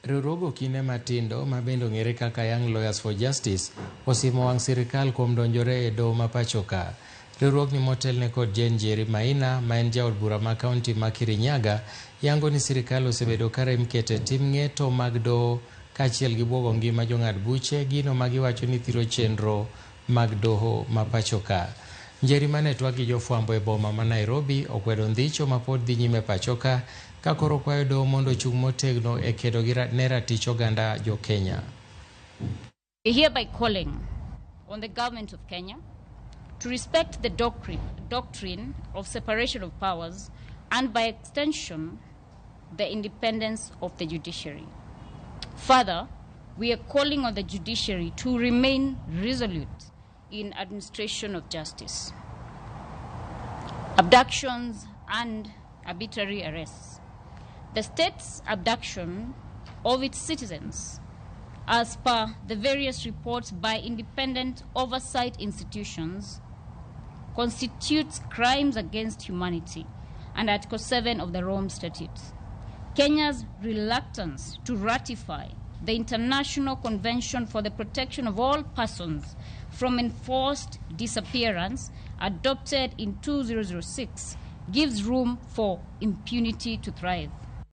Riwruog okinde matindo ma bende ong'ere kaka Young Lawyers for Justice osimo wang' sirikal kuom donjore e doho ma pachoka. Riwruogni motelne kod Jane Njeri Maina ma en jaod bura ma kaunti ma Kirinyaga yango ni sirikal osebedo ka rem keto e tim ng'eto mag doho kaachiel gi buogo ngima jong'ad buche gino ma giwacho ni thiro chenro mag doho ma pachoka. Njeri mane twak gi jofwambo e boma ma Nairobi okwedo ndhicho ma pod dhi nyime pachoka ka koro kwayo doho mondo ochung' motegno e kedo gi ne ratich oganda jo Kenya. We hereby calling on the government of Kenya to respect the doctrine of separation of powers and by extension the independence of the judiciary. Further, we are calling on the judiciary to remain resolute in administration of justice. Abductions and arbitrary arrests. The state's abduction of its citizens, as per the various reports by independent oversight institutions, constitutes crimes against humanity and Article 7 of the Rome Statute. Kenya's reluctance to ratify the International Convention for the Protection of All Persons from Enforced Disappearance, adopted in 2006, gives room for impunity to thrive.